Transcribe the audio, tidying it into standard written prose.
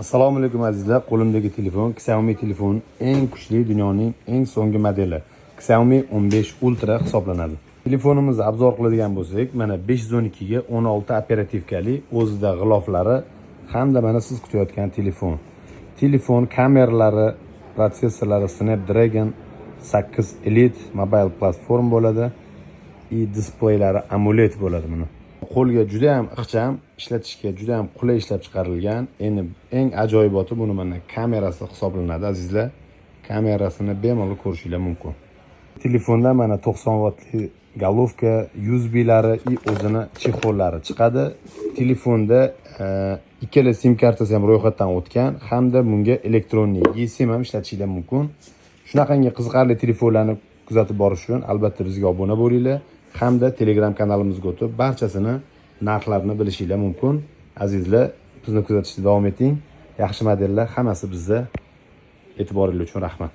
Assalomu alaykum, azizlar. Qo'limdagi telefon Xiaomi telefon, eng kuchli, dunyoning eng so'nggi modeli Xiaomi 15 Ultra hisoblanadi. Telefonimizni обзор qiladigan bo'lsak, mana 512 ga 16 оперативка li, o'zida g'iloflari hamda mana siz kutayotgan telefon. Telefon kameralari, protsessorlari Snapdragon 8 Elite Mobile Platform bo'ladi и displeylari AMOLED bo'ladi. Buni qo'lga juda ham ixcham, ishlatishga juda ham qulay ishlab chiqarilgan. Endi eng ajoyiboti buni mana kamerasi hisoblanadi, azizlar. Kamerasini bemalol ko'rishinglar mumkin. Telefonda mana 90 vatli головка, USBlari и o'zini чехол lari chiqadi. Telefonda ikkala sim kartasi ham ro'yxatdan o'tgan hamda bunga электронный eSIM ham ishlatishinglar mumkin. Shunaqangi qiziqarli telefonlarni kuzatib borish uchun albatta bizga obuna bo'linglar hamda Telegram kanalimizga o'tib, barchasini narxlarini bilishinglar mumkin. Azizlar, bizni kuzatishda davom eting. Yaxshi modellar hammasi bizda. E'tiboringiz uchun rahmat.